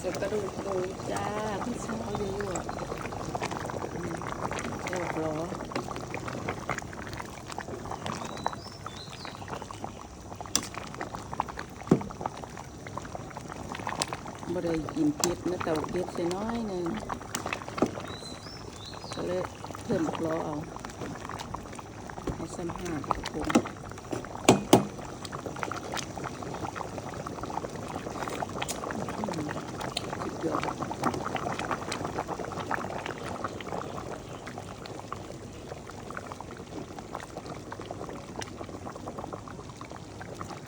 ກະດູກໝູຈ້າ ເພິ່ນຊາວຢູ່ ອືມ ແລ້ວລໍ ບໍ່ໄດ້ກິນເຜັດນະ ເຕົ້າເຜັດໃສ່ໜ້ອຍໜຶ່ງ ກະເລີຍເພີ່ມບັກລໍເອົາ ໃຫ້ສ່ຳຫ້າກະພົງ ອືມ ສຸດຍອດ.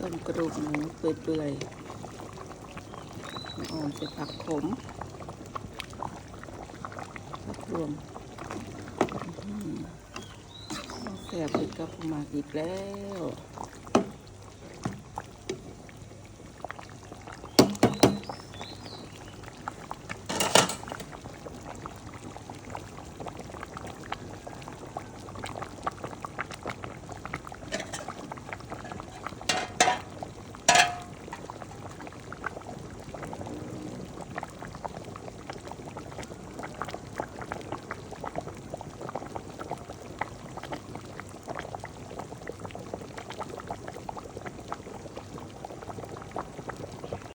ຕົ້ມກະດູກໝູເປື່ອຍໆ ມາອອມໃສ່ຜັກຂົມ ຜັກລວມ ອືມ ແຊບຄືກັບໝາກອີກແລ້ວ.